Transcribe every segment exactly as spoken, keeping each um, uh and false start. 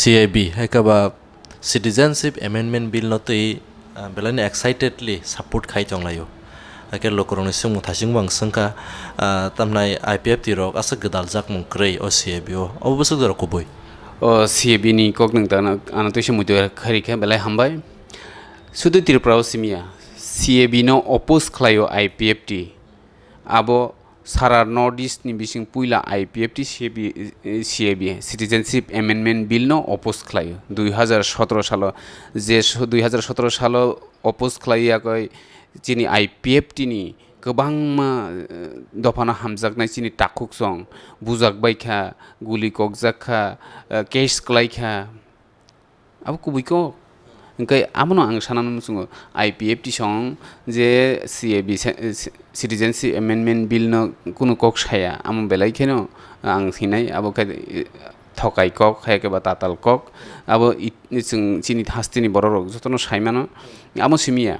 C A B, hai khe ba Citizenship Amendment Bill no twi, ah, belai no excitedly support khai tong laio. Hai khe lukurokni swngmung thasing bo ang swng kha, ah, tamhnai I P F T rok aswk gwdal jakmung kwrwi o C A B o, obo bwswk jora kubui. O C A B ni kok nwng tangna ano twisa muitu khairi khe belai hambai. Sudu Tripura o simiya, C A B no oppose khlaio I P F T. Abo sara North East ni bising puila I P F T C A B, eh, C A B, Citizenship Amendment Bill no oppose khlaio. Dui hazar sotoro salo, je so-, dui hazar sotoro salo oppose khlai yakoi chini I P F T ni kwbangma, eh, dophano hamjaknai chini takhuk song bujak bai kha, guli kokjak kha, eh, case kwlai kha. Abo kubui kok. Hwnkhe abono ang sanani muchungo, I P F T song je C A B se-, se-, Citizenship Amendment Bill no kunu kok saya, amo belai kheno ang hinai abo khe, eh, thokai kok, hai khe ba tatal kok. Abo i-, chwng chini hasteni borok rok jotono sai mano, amo simi ya.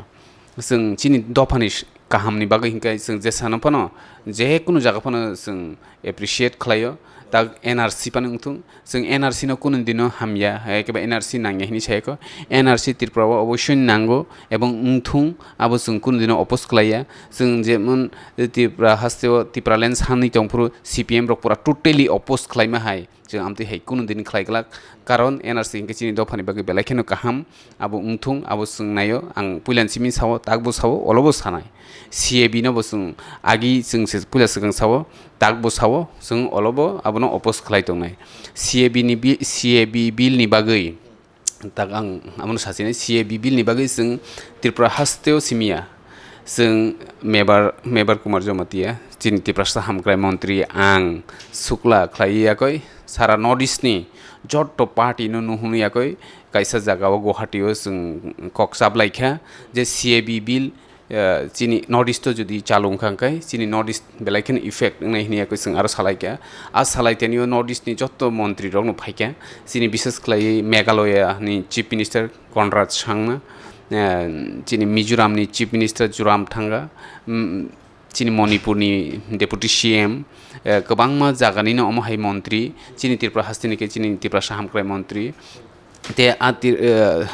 Chwng chini dophani s-, kahamni bagwi hinkhe chwng jesano phano, je kunu jaga phano chwng appreciate khlaio. Tak N R C phano wngthung, chwng N R C no kunu dino hamya, hai khe ba N R C nangya hinwi sai kho. N R C Tripura o oboisoi nango ebong wngthung, abo chwng kunu dino oppose khlaiya. Chwng jemon Tripura haste o Tipraland sanwi tongphuru C P M rok pura totally oppose khlaima hai. Chwng amtwi hai kunu din khlai glak, karon N R C hinkhe chini dophani bagwi belai kheno kaham, abo wngthung, abo chwng naio, ang puilani simi sao, takbo sao, olobo sanai. C A B no bo chwng agi chwng se puila swkang sao, takbo sao, chwng olobo abono oppose khlai tongnai. C A B ni bi-, C A B bill ni bagwi, tak ang abono sachinai, C A B bill ni bagwi chwng Tripura hasteo simiya. Chwng Mebar, Mebar Kumar Jamatia, chini Tiprasa hamkrai montri ang sukla khlai yakoi sara North East ni jotto party no nuhunu yakoi kaisa jaga o Guwahati o chwng kok chap lai kha je C A B bill, eh, chini North East o jodi chalu wngkha hwnkhe chini North East belai kheno effect wngnai hwnwi yakoi chwng aro salai kha. A salai tani o North East ni jotto montri rok no phai kha, chini bishes khlai Meghalaya ni Chief Minister Conrad Sangma, eh, chini Mizoram ni Chief Minister Zoram Thanga, mm, chini Manipur ni Deputy C M, eh, kwbangma jaga ni no omo hai montri, chini Tripura haste ni khe chini Tiprasa hamkrai montri, te a ti-, eh,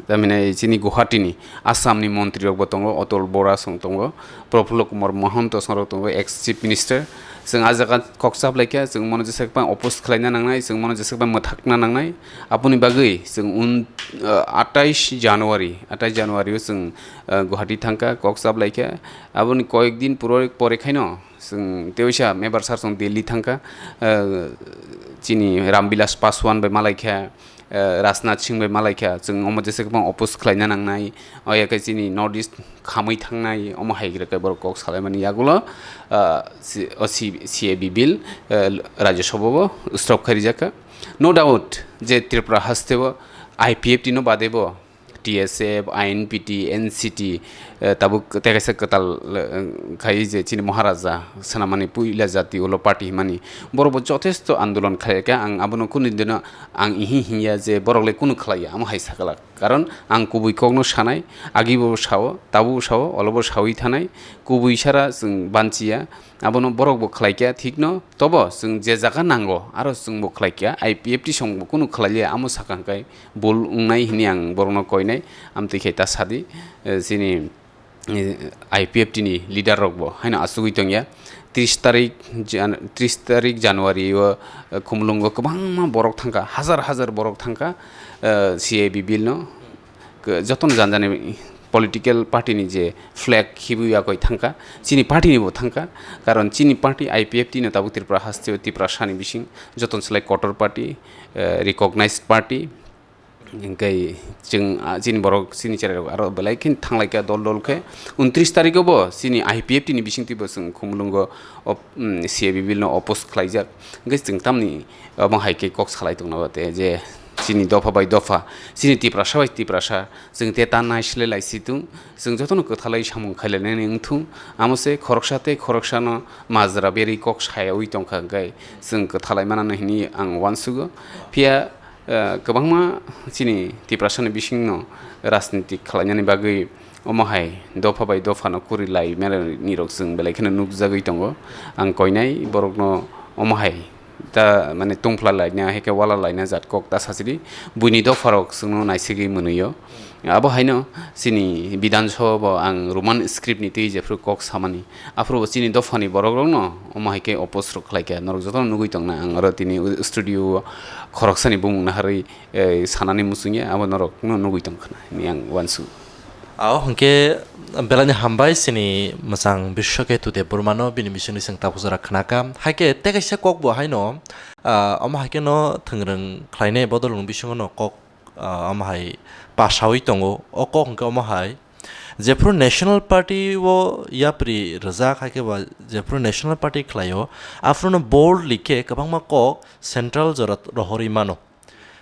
tamhinai chini Guwahati ni Assam ni montri rok bo tongo, Atul Bora song tongo, Prafulla Kumar Mahanta song rok tongo, ex Chief Minister. Chwng a jaga kok chap lai kha, chwng mono jesa khe oppose khlaina nangnai, chwng mono jesa khe mwthakna nangnai. Aboni bagwi chwng un, eh, atais January, atais January o chwng, eh, Guwahati thangkha, kok chap lai kha. Aboni koyek din puro-, pore khaino chwng teisa Mebar sar chwng Delhi thangkha, eh, chini Ramvilas Paswan bai malai kha, eh, Rajnath Singh bai malai kha. Chwng omo jesa khe oppose khlaina nangnai. Oya khe chini North East khamwi thangnai, omo hai khe borok kok salaimani yagulo, ah, si-, o si-, C A B bill, eh, Rajya Sabha o stop khai rijak kha. No doubt je Tripura haste o I P F T no bade bo T S F, I N P T, N C T, eh, tabuk tekaisa kwtal, eh, khai je chini Maharaja swnamani puila jati ulo party himani borok bo jothesto andolon khai kha. Ang abono kunu dino ang ihi hinya je borok le kunu khlaiya, amo hai sakala. Karon ang kubui kokno sanai, agibo sao, tabubo sao, olobo sawi thanai, kubui sara chwng banchiya, abono borok bo khlai kha thikno, tobo chwng je jaga nango, aro chwng bo khlai kha, I P F T song bo kunu khlai liya, amo sakha hwnkhe bul wngnai hwnwi ang borokno koinai, amtwi khe ta sadi, eh, chini, eh, I P F T ni leader rok bo haino achugwi tongya. Tris tarik Jan-, tris tarik January o, eh, Khumulwngo kwbangma borok thangkha, hazar hazar borok thangkha, eh, C A B bill no, k-, jotono jan jani political party ni je flag khibwi yakoi thangkha, chini party ni bo thangkha, karon chini party I P F T no tabuk Tripura haste o Tiprasa ni bising jotono slai kotor party, eh, recognized party. Hingke chwng, ah, chini borok, chini cherai rok aro belai khe thanglai kha dol dol khe. Untris tarikh o bo chini I P F T ni bisingtwi bo chwng Khumulwngo op-, mm, C A B bill no oppose khlaijak. Hingke chwng tamni omo hai khe kok salai tongna ba te je chini dopha bai dopha, chini Tiprasa bai Tiprasa, chwng te ta naislai lai si thung, chwng jotono kwthalai samung khailai nani wng thung. Amo se khoroksa tei khoroksa no majra berwi kok sayaui tongkha hingke chwng kwthalai manani hwnwi ang uansugo. Phiya, eh, kwbangma chini Tiprasani bisingno rajniti khwlainani bagwi omo hai dopha bai dophano kwrwi lai mani rok chwng belai kheno nukjagwi tongo. Ang koinai borokno omo hai ta, mane, tungphla laina, hai khe wala laina jat kok ta sachidi, buini dopharok chwngno naisigwi mwnwio. Abo haino chini Bidhan Sabha bo ang Roman script ni twi jephru kok samani, aphuru bo chini dophani borokrokno omo hai khe oppose rok khlai kha. Norok jotono nugwi tongna, ang aro tini u-, studio o khoroksani bumung naharwi, eh, sanani muchungya, abo norokno nugwi tong khna hwnwi ang uansuk. Ao hwnkhe belai ni hambai chini mwchang Biswaketu Debbarmano bini bisingni chwng tabuk jora khnakha. Hai khe tei kaisa kok bo haino, ah, omo hai khe no thwngrwng khlainai bodol rwng bisingo no kok, ah, omo hai pasaui tongo. O kok hwnkhe omo hai, jephru National Party o yapri rwjak hai khe ba jephru National Party khlaio, aphuru no boldly khe kwbangma kok central jora rohorwi mano.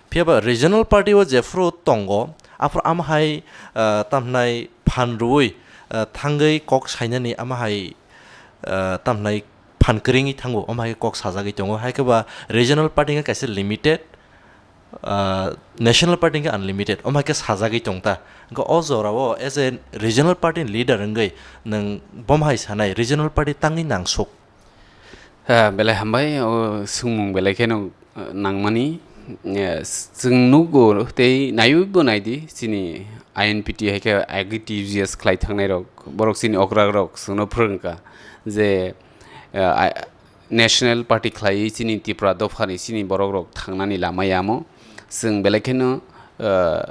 Phiya ba regional party o jephru tongo, aphuru ama hai, ah, tamhnai phan rwui, ah, thangwi kok sainani ama hai, ah, tamhnai phan kwrwngwi thango, ama hai kok sajagwi tongo. Hai khe ba regional party wngkha kaisa limited, ah, national party wngkha unlimited, ama hai khe sajagwi tong ta. Wngkha o jorao as a regional party leader wngwi nwng bomo hai sanai regional party tangwi nangsuk? Ah, belai hambai, o swngmung belai kheno, ah, nangmani. Eh, chwng nugo tei naiwi bo naidi, chini I N P T hai khe agi T G S khlai thangnai rok, borok chini okra rok chwngno phwrwng kha je, eh, ai-, National Party khlaiwi chini Tipra dophani chini borok rok thangnani lama yamo. Chwng belai kheno, eh,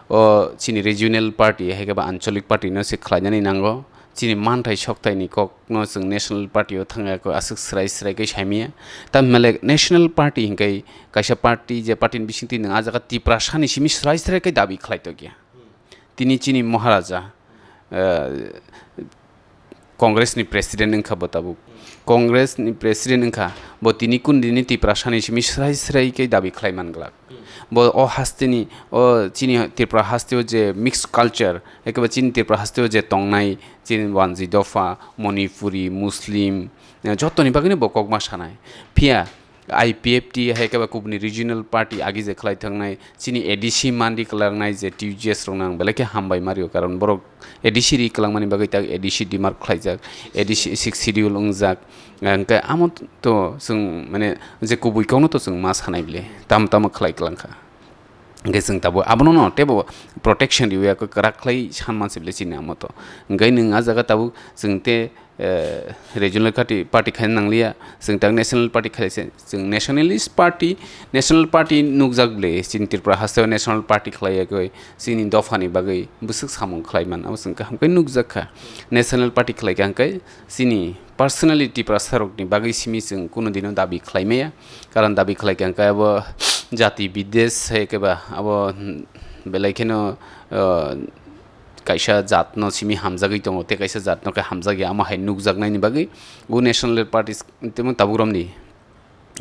o chini regional party hai khe ba ancholic party no se khlainani nango. Chini manthai sokthai ni kok no chwng National Party o thangya khe aswk swrai swrai khe saimaya. Tamhinmale National Party hinkhe kaisa party, je party ni bisingtwi nwng ah jaga Tiprasa ni simi swrai swrai khe dabi khlai tokya. Tini chini Maharaja, eh, Congress ni president wngkha bo tabuk. Congress ni president wngkha bo, tini kun dini Tiprasa ni simi swrai swrai khe dabi khlai man glak. Bo o haste ni, o chini Tripura haste o je mixed culture, ekeba chini Tripura haste o je tongnai, chini Wanjwi dopha, Manipuri, Muslim, eh, jotoni bagwino bo kokma sanai. Phiya I P F T hai khe ba kubuni regional party agi je khlai thangnai, chini A D C mandi kwlangnai je T U G S rokno ang belai khe hambai mario, karon borok A D C ri kwlangmani bagwi tak A D C demark khlaijak, A D C sixth schedule wngjak. Hwnkhe amo to chwng, mane, je kubui kokno to chwng ma sanai bile, tamo tamo khlai kwlangkha. Hwnkhe chwng tabuk abono no teibo protection riwi, kwrak khlai san mansi bile chini amo to. Hwnkhe nwng ah jaga tabuk chwng te, eh, regional party, party khaina nangliya, chwng tak national party khaise, chwng nationalist party, national party nukjak bile chini Tripura hasteo national party khlaiya khe chini dophani bagwi bwswk samung khlai man, abo chwng kaham khe nukjak kha. National party khlai kha hwnkhe chini personality Tiprasa rokni bagwi simi chwng kunu dino dabi khlai maya, karon dabi khlai kha hwnkhe abo jati bides hai khe ba abo, hmm, belai kheno, uh, kaisa jatno simi hamjagwi tongo, tei kaisa jatno khe hamjakya, amo hai nukjaknaini bagwi o national parties temo tabuk romni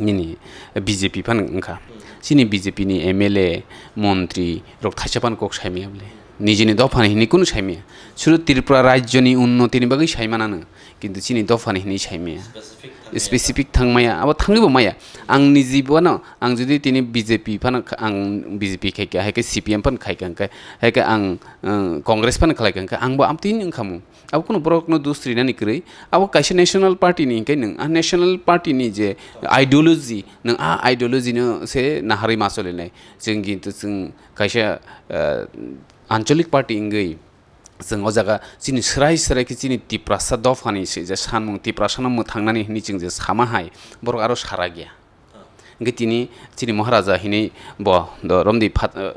nini B J P phano wngkha. Chini B J P ni M L A, montri rok thaisa phano kok saimaya bole. Nijini dophani hini kunu saimaya. Suru Tripura rajyoni unnotini bagwi saimanano, kintu chini dophani hini saimaya. Specific thangmaya, abo thangwi bo maya. Ang niji bono, ang jodi tini B J P phano kha-, ang B J P khai kha, hai khe C P M phano khai kha, hwnkhe, hai khe ang, ang Congress phano khlai kha, hwnkhe ang bo amtwini wngkhamu. Abo kunu borokno dus rinani kwrwi. Abo kaisa national party ni hwnkhe nwng a national party ni je ideology, nwng a ideology no se naharwi ma solinai. Chwng kintu chwng kaisa, eh, ancholic party wngwi chwng o jaga chini swrai swrai khe chini Tiprasa dophani se je sanmung, Tiprasano mwthangnani hwnwi chwng je sama hai, borok aro sarakya. Hwnkhe tini chini Maharaja hinwi bo do romdi phat-, eh,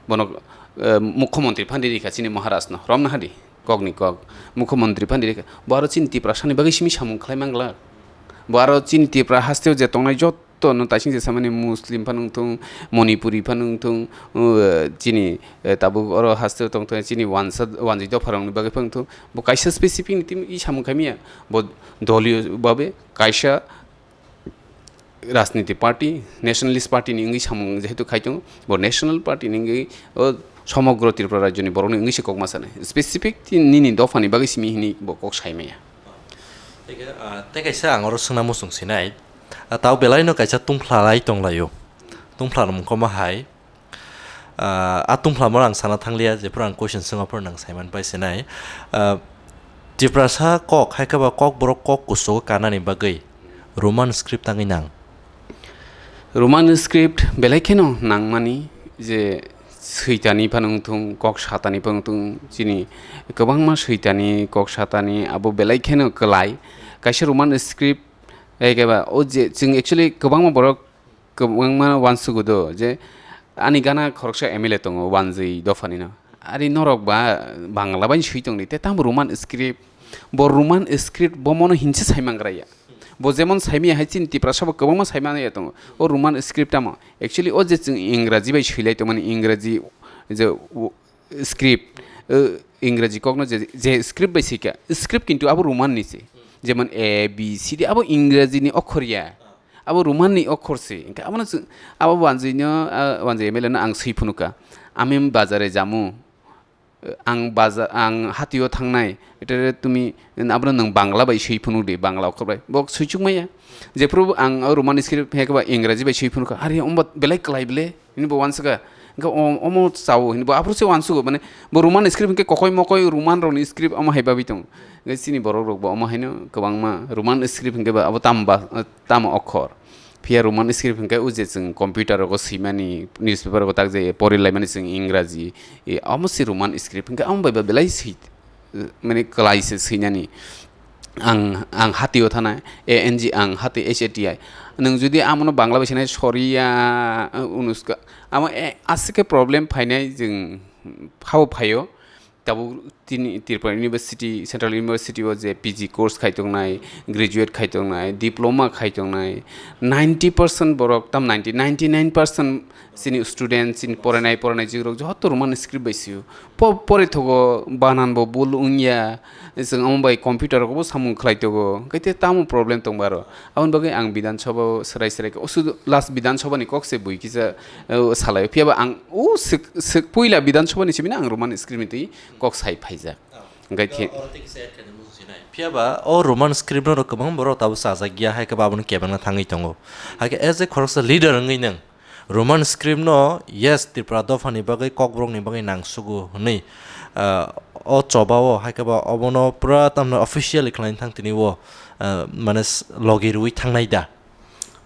bono, eh, mukhyamantri phandi rikha chini Maharajno, romna hadi kokni kok, mukhyamantri phandi rikha. Bo aro chini Tiprasani bagwi simi samung khlai manglak. Bo aro chini Tipra hasteo je tongnai jotto no taising je samani Muslim phano wngthung, Manipuri phano wngthung, eh, chini, eh, tabuk oro hasteo tongthung chini wansa, wanjwi dopharokni bagwi phano wngthung. Bo kaisa specific ni timi samung khaimya. Bo doliyo babe kaisa rajniti party, nationalist party ni wngwi samung jehetu khai tongo, bo national party ni wngwi o somogro Tripura rajyo ni borok ni wngwi se kok ma sanai. Specific ti nini dopha ni bagwi simi hini bo kok sai maya. Tei khe, ah, tei kaisa ang oro swngna muchung sinai. Ah, tao belai no kaisa tungphla lai tong laio. Tungphla no mungkoma hai. Ah, a tungphla mo ang sana thang liya, jephru ang question swngo phuru nang saiman pai sinai. Ah, Tiprasa kok, hai khe ba Kokborok kok kuchugo kanani bagwi Roman script tangwi nang. Roman script belai kheno nangmani, je switani phano wngthung, kok satani phano wngthung, chini kwbangma switani, kok satani abo belai kheno kwlai. Kaisa Roman script, ekeba o je chwng actually kwbangma borok kwbangma uansugo do je ani gana khoroksa M L A tongo wanjwi dophanino. Ari norok ba Bangla bai swi tongdi, te tamo Roman script, bo Roman script bo mono hinse saimangraya. Bo jemon saimaya hai chini Tiprasa bo kwbangma saimanya tongo. O Roman script tamo. Actually o je chwng Ingraji bai swilai tongmani, Ingraji je u-, script, uh, Ingraji kokno je, je script bai swika, script kintu abo Roman ni se. Jemon A, B, C, D abo Ingraji ni okhor ya. Abo Roman ni okhor se. Hingke abono chwng, abo wanjwi no, ah, wanjwi M L A no ang swi phunuka. Ami bazare jamu. Ang baza-, ang hatio thangnai, etere tumi abono nwng Bangla bai swi phunuk di, Bangla okhor bai. Bo swichuk maya. Jephuru ang o Roman script hai khe ba Ingraji bai swi phunuk kha, "Hari, omba belai kwlai bele?" Hini bo uansukha. Hingke o-, omo chao, hini bo aphuru se uansugo, mane bo Roman script hingke kokoi mokoi Roman rokni script omo hai babi tongo. Hingke chini borok rok bo omo haino kwbangma Roman script hingke ba abo tamo ba, tamo okhor. Phiya Roman script hingke o je chwng computer rogo swimani, newspaper rogo tak je pori laimani chwng Ingraji, e, omo se Roman script hingke omo bai ba belai swi, mane kwlai se swinani. Ang, ang hatio thana, A N G, ang hati H A T I. Nwng jodi amono Bangla bai sanai soriya, e, unuska, amo, e, aswk khe problem phainai chwng phao phaio. Tabuk tini Tripura University, Central University o je P G course khai tongnai, graduate khai tongnai, diploma khai tongnai, ninety percent borok, tam ninety, ninety nine percent chini student, chini porainai, porainai jigrok joto Roman script bai sio. Po-, pore thogo, banan bo bul wngya, chwng omo bai computer rogo bo samung khlai togo, hwnkhe te tamo problem tong baro. Aboni bagwi ang Bidhan Sabha o swrai swrai khe, o sudu last Bidhan Sabha ni kok se bui kisa, o, salai. Phiya ba ang o swk, swk puila Bidhan Sabha ni simi ang Roman script ni twi kok sai phaijak. Hingke Oro, thi- oro tei kisa add khaina muchung sinai. Phiya ba o Roman script no rok kwbang borok tabuk chajak ya, hai khe ba abono kebengna thangwi tongo. Hai khe as a khoroksa leader wngwi nwng Roman script no, yes, Tripura dopha ni bagwi, Kokborok ni bagwi nangsugo hwnwi, ah, o choba o, hai khe ba obono pura tamno officially khlaina thang tini o, ah, mane s-, logi rwui thangnai da?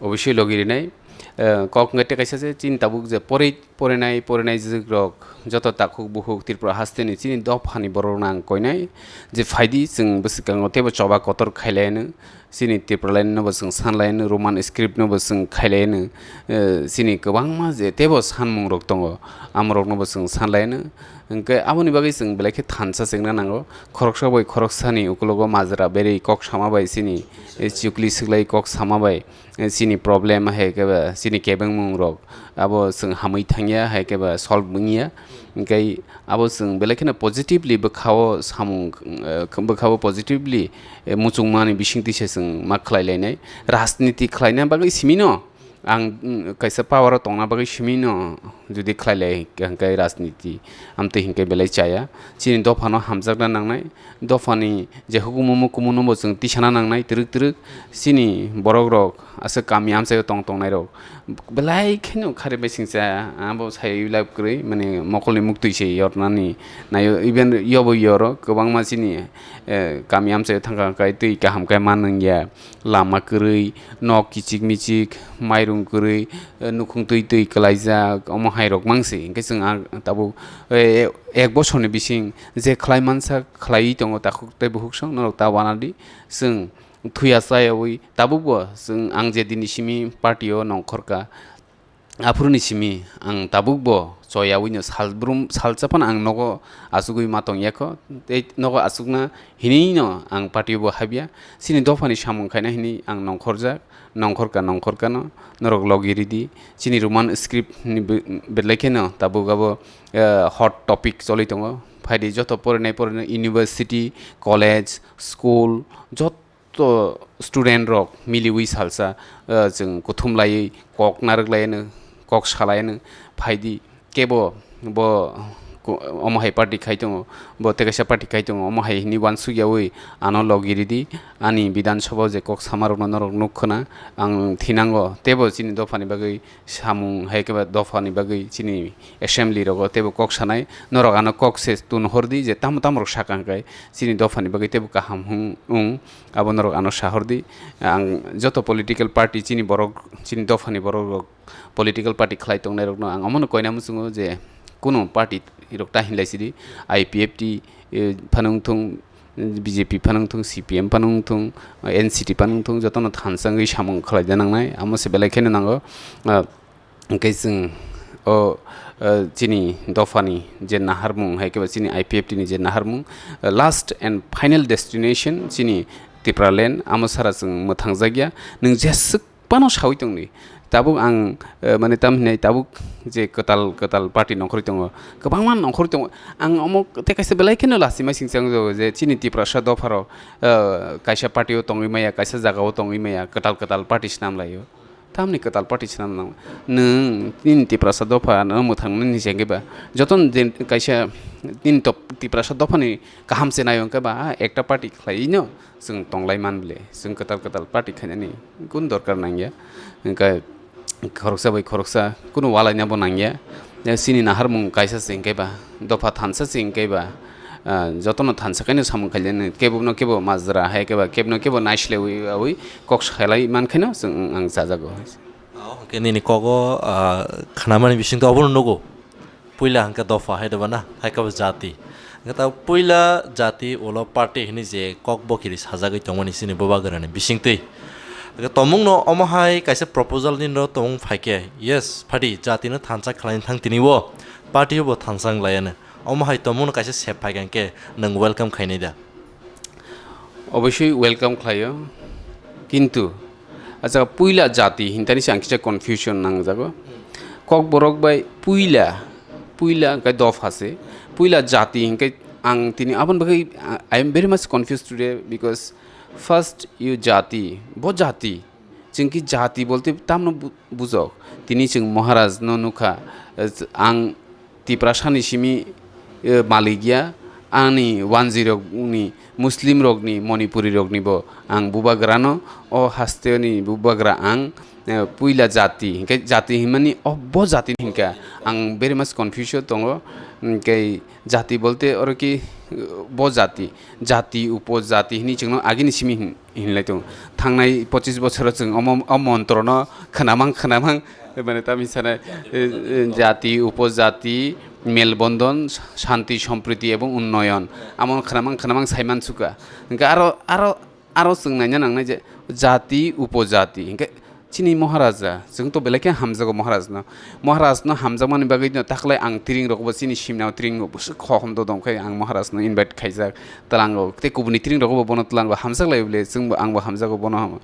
Obviously logi rinai, eh, kok wngkha tei kaisa se chini tabuk je poroi, porinai, porinai jwk rok joto takhuk bukhuk Tripura haste ni chini dopha ni borok rok nang koinai je phaidi chwng bwswkango teibo choba kotor khailai no, chini Tripura line no bo chwng sanlai no, Roman script no bo chwng khailai no, eh, chini kwbangma je teibo sanmung rok tongo, amo rok no bo chwng sanlai no, hwnkhe aboni bagwi chwng belai khe thansa chengna nango, khoroksa bai khoroksa ni ukulogo majra berwi kok sama bai chini, eh, chukli swklai kok sama bai. Eh, chini problem hai khe ba chini kebengmung rok abo chwng hamwi thangya, hai khe ba solve wngya. Hingkhe abo chwng belai kheno positively bwkhao samung, eh, bwkhao positively, eh, muchungmani bisingtwi se chwng ma khlai lainai. Rajniti khlaina bagwi simi no ang, mm, kaisa power o tongna bagwi simi no jodi khlai lai hingkhe rajniti amtwi hingkhe belai chaya. Chini dophano hamjakna nangnai, dophani je hukumu mukumu no bo chwng tisana nangnai twrwk twrwk. Chini borok rok aswk kami amchaio tong tongnai rok belai kheno kharwi bai singcha abo sai lab kwrwi, mane mokolni muktwi se yornani naio, even yobo yoro kwbangma chini, eh, kami amchaio thangkha hwnkhe twi kaham khe man wngya, lama kwrwi, nok kichik michik, mairung kwrwi, eh, nukhung twi twi kwlaijak, omo hai rok mang se. Hwnkhe chwng ang tabuk, eh, ek bosorni bising je khlai mansa khlaiwi tongo takhuk tei bukhuk song norok ta wanadi. Chwng thuya chayawi tabukbo chwng, ang je dini simi party o nongkhor kha, aphuruni simi ang tabukbo choyawi no salbrum salsa phano ang nogo achugwi ma tongya kho, tei nogo achukna hinwi no ang party o bo habya. Chini dophani samung khaina hinwi ang nongkhorjak, nongkhor ka, nongkhor kano norok logi ridi. Chini Roman script ni be-, belai kheno tabuk abo, eh, hot topic choli tongo. Phaidi joto porinai porinai university, college, school, joto student rok miliwi salsa, eh, chwng kuthum laiwi kok narwk laiano, kok salaino phaidi. Kebo bo ko-, omo hai party khai tongo, bo tei kaisa party khai tongo, omo hai hinwi uansuk yaui ano logi ridi. Ani Bidhan Sabha o je kok sama rokno norok nuk khna, ang thinango teibo chini dophani bagwi samung hai khe ba dophani bagwi chini assembly rogo teibo kok sanai, norok ano kok se tun hordi je tamo tamo rok sakha hwnkhe chini dophani bagwi teibo kaham hwn-, wng, abo norok ano sahordi. Ang joto political party chini borok, chini dophani borok rok political party khlai tongnairokno ang omono koina muchungo je kunu party rok ta hinlai sidi, I P F T, eh, phano wngthung, B J P phano wngthung, C P M phano wngthung, N C T phano wngthung, jotono thansa wngwi samung khlaida nangnai, amo se belai kheno nango. Ah, hwnkhe chwng o, ah, chini dophani je naharmung, hai khe ba chini I P F T ni je naharmung, ah, last and final destination chini Tipraland, amo sara chwng mwthangjakya. Nwng jeswk phano saui tongdi. Tabuk ang, eh, mane tam hinai tabuk je kwtal kwtal party nongkhorwi tongo, kwbangma nongkhorwi tongo. Ang omo tei kaisa belai kheno lachima singsa wngjago je chini Tiprasa dopharo, eh, kaisa party o tongwi maya, kaisa jaga o tongwi maya, kwtal kwtal party swnam laio. Tamni kwtal party swnam nang. Nwng nini Tiprasa dopha no mwthang nini jengeba. Joto din kaisa nini top Tiprasa dophani kaham se naio hwnkhe ba, ah, ekta party khlai no. Chwng tonglai man bwle, chwng kwtal kwtal party khainani kun dorkar nangya. Hwnkhe khoroksa bai khoroksa kunu walaina bo nangya. Ya, chini naharmung kaisa se hwnkhe ba, dopha thansa se hwnkhe ba, ah, jotono thansa kaino samung khailani, kebo no kebo majra hai khe ba, kebo no kebo naislaiwi awi kok salai man khaino chwng ang chajago. Oh, hwnkhe nini kogo, ah, khnamani bisingtwi obono nugo. Puila hwnkhe dopha hai doba na, hai khe bo jati. Hwnkhe ta puila jati ulo party hwnwi je kok bokiri sajagwi tongmani chini bubagrani bisingtwi. Hwnkhe tomungno omo hai kaisa proposal nini ro tomung phaikhe, yes, phadi jatino thansa khlaina thang tini o, party o bo thansa wng laiya no. Omo hai tomungno kaisa sep phaikha hwnkhe nwng welcome khainai da? Obviously welcome khlaio, kintu acha puila jati hintani se ang kisa confusion nangjago. Kokborok bai puila, puila hwnkhe dopha se, puila jati hwnkhe ang tini aboni bagwi, I am very much confused today because first you jati, bo jati, chwng ki jati bolte tamno bu-, bujok. Tini chwng Maharaj no nukha, eh, ang Tiprasani simi, eh, malik ya, ani wanjwi rokni, Muslim rokni, Manipuri rokni bo ang bubagrano, o hasteni bubagra ang, eh, puila jati, hinkhe jati hinmani o bo jati hinkha ang very much confuse tongo, hinkhe jati bolte oro ki, eh, bo jati, jati upojati hinwi chwngno agini simi hin-, hinlai tongo. Thangnai pochis bochoro chwng omo, o montrono khwnamang khwnamang, mane tamo sanai, eh, eh, jati, upojati, melbondon, shanti, sompriti ebong unnoyon. Amo khwnamang khwnamang saiman suka. Hingke aro, aro, aro chwng naina nangnai je jati, upojati. Hingke chini Maharaja, chwng to belai khe hamjago Maharajno. Maharajno hamjakmani bagwi no taklai ang tiring rokbo chini simnao tiring rok bwswk khohom do dong khe ang Maharajno invite khaijak tlango. Tei kubuni tiring rokbo bono tlango hamjak lai bole chwngbo angbo hamjago bono hamo.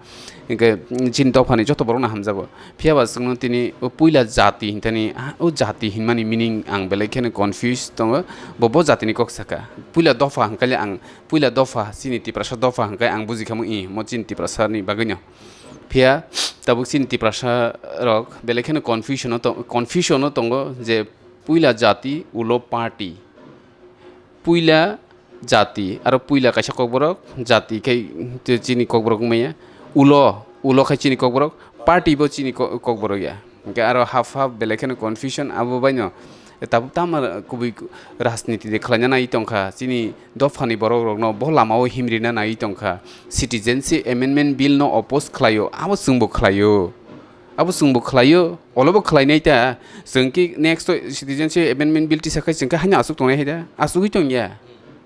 Hinkhe chini dophani joto borokno hamjago. Phiya ba chwngno tini o puila jati hintani, ah, o jati hinmani meaning ang belai kheno confuse tongo. Bo, bo jatini kok saka. Puila dopha hwnkhe ang, puila dopha chini Tiprasa dopha hwnkhe ang buji khamu i mo chini Tiprasani bagwino. Phiya tabuk chini Tiprasa rok belai kheno confusion o to-, confusion o tongo je puila jati ulo party. Puila jati aro puila kaisa kokborok jati khai chini kokborok wngmaya. Ulo, ulo khai chini kokborok, party bo chini ko-, kokborok ya. Hingke aro half half belai kheno confusion abo baino tabuk tamo kubui rajniti de khlaina nai tongkha. Chini dophani borok rokno bo lama o himrina nai tongkha. Citizenship Amendment Bill no oppose khlaio, abo chwngbo khlaio. Abo chwngbo khlaio, olobo khlainai ta. Chwng ki next to Citizenship Amendment Bill tisa khai chwng khe haino aswk tongnai hai da? Aswkwi tongya.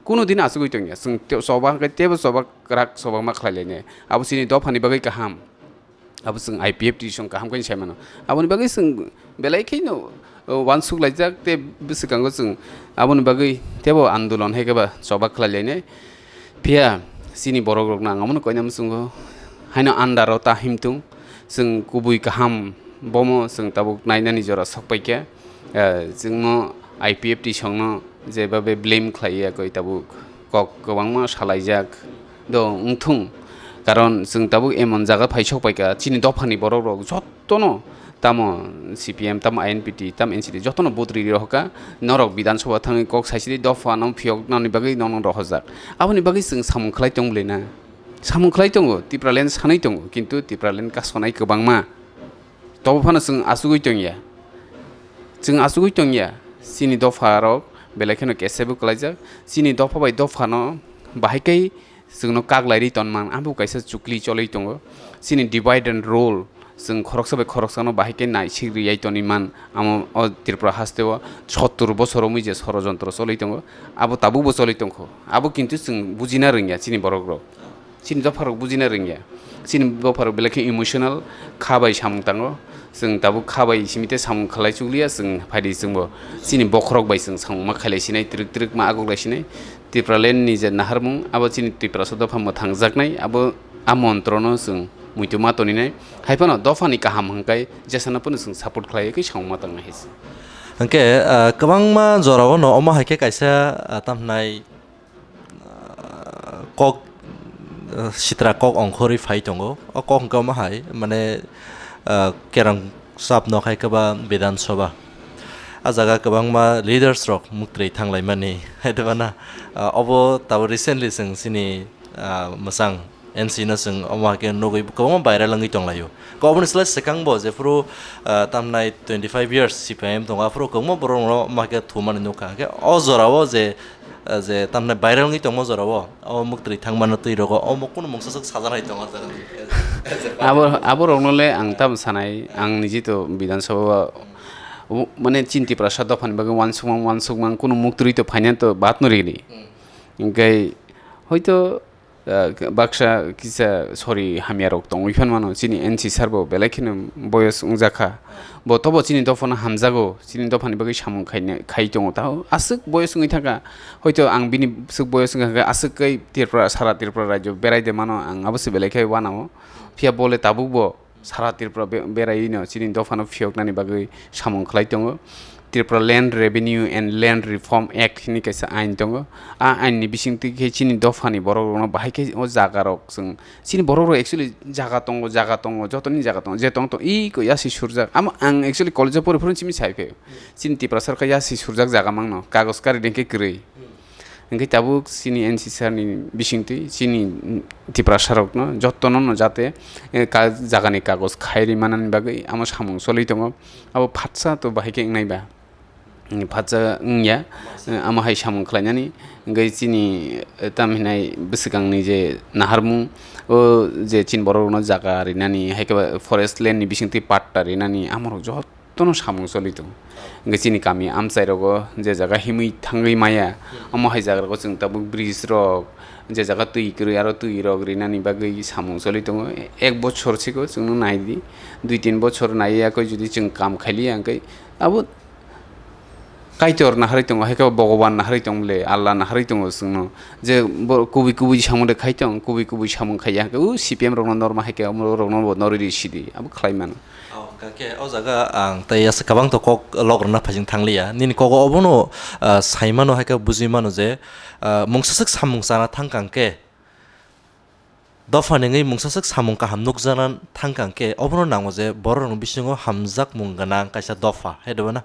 Kunu din aswkwi tongya. Chwng te-, choba hwnkhe tebo choba kwrak choba ma khlai lainai. Abo chini dophani bagwi kaham. Abo chwng I P F T song kaham khe sai mano. Aboni bagwi chwng belai kheno, uh, uansuk laijak tei bwswkango chwng aboni bagwi tebo andolon hai khe ba choba khlai lainai. Phiya chini borok rokno ang omono koina muchungo, haino andaro ta himtung, chwng kubui kaham bomo chwng tabuk nainani jora sokpaikha. Eh, chwngno I P F T songno jebabe blame khlaiya koi tabuk kok kwbangma salaijak do wngthung, karon chwng tabuk emon jaga phai sokpaikha chini dophani borok rok jot tono tamo C P M, tamo I N P T, tamo N C T, jotono vote ri rohorkha, norok Bidhan Sabha thangwi kok saisidi dopha no phiyok nani bagwi nono rohorjak. Aboni bagwi chwng samung khlai tong bwlai na? Samung khlai tongo, Tipraland sanwi tongo, kintu Tipraland kasonai kwbangma. Tobo phano chwng achugwi tongya. Chwng achugwi tongya, chini dopha rok belai kheno kesebo kwlaijak, chini dopha bai dopha no bahai kai chwngno kak lairwi tonman, abo kaisa chukli choli tongo. Chini divide and rule, Chwng khoroksa bai khoroksano bahai khe naisik riyai toni man, amo o Tripura hasteo sottur bosor romwi je sorojontro choli tongo, abo tabukbo choli tongkho. Abo kintu chwng bujina rwngya chini borokrok. Chini dopharok bujina rwngya. Chini dopharok belai khe emotional, kha bai samung tango. Chwng tabuk kha bai simi tei samung khlai chukliya, chwng phaidi chwngbo chini bokhorok bai chwng samung ma khailai sinai, twrwk twrwk ma agoklai sinai. Tipraland ni je naharmung, abo chini Tiprasa dopha mwthangjaknai, abo a montrono chwng muitu ma toninai. Haiphano dophani kaham hwnkhe jesano phano chwng support khlaiwi khe samung ma tangnai hai se. Hwnkhe, ah, kwbangma jorao no omo hai khe kaisa, ah, tamhnai ah, kok, ah, sitra kok ongkhorwi phai tongo. O kok hwnkhe omo hai, mane, ah, kerang sap nok hai khe ba Bidhan Sabha. A jaga kwbangma leaders rok muktwi thanglaimani. Hai de bana, ah, obo tabuk recently chwng chini, ah, mwchang N C no chwng omo hai khe nugwi kwbangma viral wngwi tonglaio. Khe oboni slai swkang bo jephuru, ah, tamnai twenty five years C P I M tongo, aphuru kwbangma borok rokno omo hai khe thumani nukha. Khe o jorao je ah, je tamni viral wngwi tongma jorao, o muktwi thangmano twi rogo, omo kunu mungsa swk sajaknai tongo jaga. Abo, abo rokno le ang tamo sanai, ang niji to Bidhan Sabha o, mane chini Tiprasa dophani bagwi wansukmang, wansukmang kunu muktwi to phainani to bat no rini. Hmm. Hwnkhe hoito ah, baksa kisa sori hamya rok tongwi phan mano, chini N C sir bo belai kheno boyos wngjakha. Bo tobo chini dophano hamjago, chini dophani bagwi samung khaina, khai tongo. Tao aswk boyos wngwi thangkha, hoito ang bini swk boyos wngkha hwnkhe aswk kai Tripura, sara Tripura rajyo berai de mano, ang abo se belai khe wanao. Phiya bo le tabuk bo sara Tripura be-, beraiwi no chini dophano phiyoknani bagwi samung khlai tongo. Tripura Land Revenue and Land Reform Act hinwi kaisa ain tongo. A ain ni bisingtwi khe chini dophani borok rokno bahai khe o jaga rok chwng, chini borok rok actually jaga tongo, jaga tongo, jotoni jaga tongo, je tong tong iko yasi surjak. Amo ang actually college o pori phuru chini sai phaio. Chini Tiprasa khe yasi surjak jaga mangno, kagoj kari dengkhe kwrwi. Hwnkhe tabuk chini N C sir ni bisingtwi chini Tiprasa rokno jottono no jate, eh, ka-, jagani kagoj khai ri manani bagwi amo samung choli tongo. Abo phatsa to bahai khe wngnai ba. Hmm, phatsa wngya, eh, amo hai samung khlainani. Hwnkhe chini, eh, tam hinai bwswkangni je naharmung, o je chini borok rokno jaga rinani, hai khe ba forest land ni bisingtwi patta rinani, amo rok jot tono samung choli tongo. Hwnkhe chini kami amchai rogo je jaga himwi thangwi maya, omo hai jaga rogo chwng tabuk bridge rok, je jaga twi kwrwi aro twi rok rinani bagwi samung choli tongo. Ek bochor siko chwngno nai di, dui tin bochor nai yakwi jodi chwng kam khailiya hwnkhe abo Kaitor naharwi tongo, hai khe Bhogoban naharwi tong bole, Allah naharwi tongo chwngno. Je bo kubui kubui samung de khai tong, kubui kubui samung khaiya hwnkhe o C P M rokno norma hai khe omo rokno bo norwi ri sidi, abo khlai mano. Oh, hwnkhe o jaga ang tei aswk kwbang to kok lok rwna phaising thangliya. Nini kogo obono, ah, sai mano hai khe bujui mano je, ah, mungsa swk samung chana thang kang khe, dopha nengwi mungsa swk samung kaham nukjana thang kang khe, obono nango je borok rokni bisingo hamjakmung gwnang kaisa dopha, hai de bana?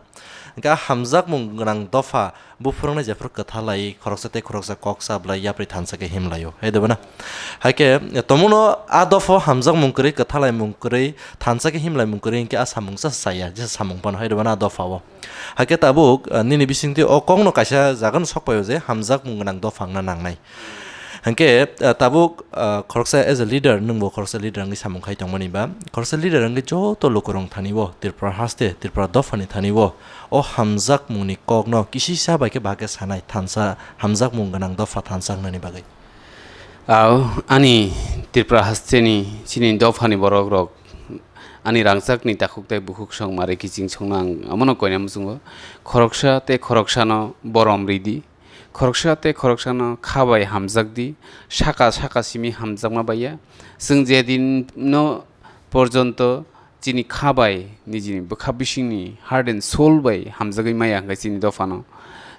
Hwnkhe a hamjakmung gwnang dopha buphurungnai jephuru kwthalai khoroksa tei khoroksa kok cha bwlai yapri thansa khe himlaio, hai de bana? Hai khe tomono a dopha hamjakmung kwrwi, kwthalaimung kwrwi, thansa khe himlaimung kwrwi hwnkhe a samung cha chaya, jesa samung phano, hai de bana, a dopha o. Hai khe tabuk, ah, nini bisingtwi o kokno kaisa jagano sokpaio je hamjakmung gwnang dopha wngna nangnai. Hwnkhe, ah, tabuk, ah, khoroksa as a leader, nwngbo khoroksa leader wngwi samung khai tongmani ba, khoroksa leader wngwi joto lukurokni thani bo, Tripura haste, Tripura dophani thani bo, o hamjakmungni kokno kisisa bai khe bahai khe sanai, thansa, hamjakmung gwnang dopha thansa wngnani bagwi. Ao, ani Tripura hasteni chini dophani borokrok, ani rangchakni takhuk tei bukhuk song mare kiching songno ang omono koina muchungo, khoroksa tei khoroksano borom ridi, khoroksa tei khoroksano kha bai hamjak di, saka saka simi hamjakma baiya. Chwng je din no porjonto chini kha bai, nijini bwkha bisingni heart and soul bai hamjagwi maya hwnkhe chini dophano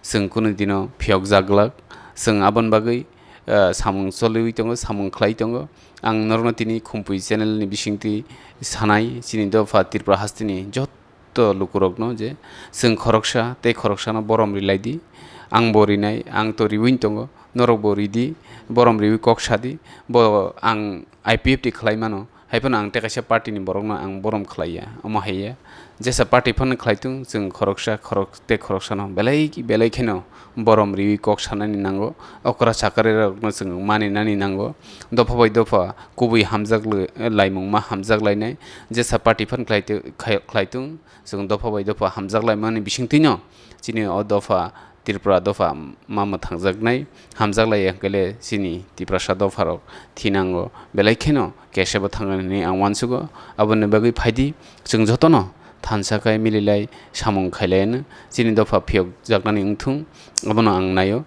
chwng kunu dino phiyokjak glak. Chwng aboni bagwi, ah, samung choliwi tongo, samung khlai tongo. Ang norokno tini Khumpui channel ni bisingtwi sanai, chini dopha Tripura hasteni jotto lukurokno je chwng khoroksa tei khoroksano borom rilai di. Ang bo rinai, ang to riwin tongo, norok bo ridi, borom riwi kok sadi, bo ang I P F T khlai mano, Haiphano ang tei kaisa party ni borokno ang borom khlaiya, omo haiya. Jesa party phano khlaitung, chwng khoroksa khorok tei khoroksano belai belai kheno borom riwi kok sanani nango, okra chakari rokno chwng maninani nango, dopha bai dopha kubui hamjak lwi-, laimung ma hamjak lainai. Jesa party phano khlaitu-, khai-, khlaitung, chwng dopha bai dopha hamjak laimani bisingtwino chini o dopha Tripura dopha ma mwthangjaknai, hamjak lai hwnkhe le chini Tiprasa dopharok thinango belai kheno kesebo thangna hinwi ang uansugo. Aboni bagwi phaidi chwng jotono thansa khai mililai samung khailaiano chini dopha phiyokjaknani wngthung, abono ang naio.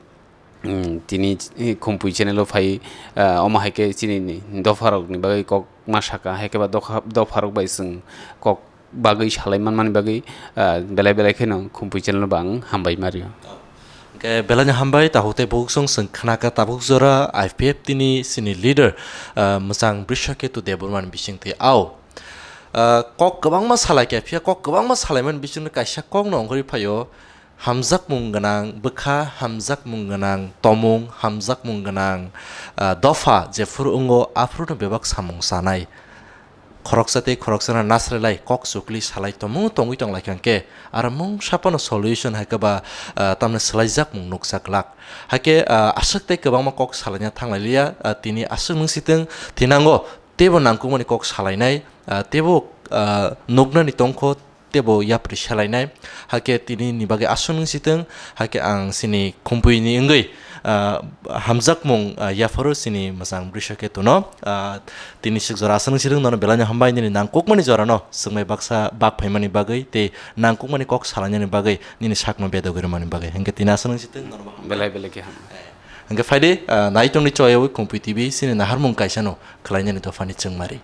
Tini Khumpui channel o phai, ah, omo hai khe chini ni dopharokni bagwi kok ma saka, hai khe ba dokha-, dopharok bai chwng kok bagwi salai manmani bagwi, ah, belai belai kheno Khumpui channel no bo ang hambai ma rio. Hwnkhe belai no hambai, tabuk tei bukhuk song chwng khna kha tabuk jora I P F T ni sini leader, ah, mwchang Brishaketu Debbarma ni bisingtwi. Ao, ah, kok kwbangma salai kha, phiya kok kwbangma salaimani bisingtwi kaisa kok no ongkhorwi phaio. Hamjakmung gwnang bwkha, hamjakmung gwnang tomung, hamjakmung gwnang, ah, dopha jephuru wngo, aphuru no bebak samung chanai. Khoroksa tei khoroksano nasrelai kok chukli salai tomung tongwi tonglaikha hwnkhe, aro mungsa phano solution hai khe ba, ah, tamni swlaijakmung nukjak glak. Hai khe, ah, aswk tei kwbangma kok salaina thanglai liya, ah, tini aswk nungsitwng thinango teibo nangkukmani kok salainai, ah, teibo, ah, nuknani tongkho, teibo yapri salainai. Hakhe tini ni bagwi aswk nungsitwng, hakhe ang chini Khumpui ni wngwi, ah, hamjakmung, ah, yapharo chini mwchang Brishaketu no, ah, tini swk jora aswk nungsitwng, nono belai no hambai nini nangkukmani jora no swngmai baksa bak phaimani bagwi tei nangkukmani kok salainani bagwi nini sakno bedogwi rwmani bagwi. Hwnkhe tini aswk nungsitwng, nono bo hambai. Belai belai khe hambai. Eh, hwnkhe phaidi, ah, naitongni choyawi Khumpui T V chini naharmung kaisa no khlainani dophani chwngmari.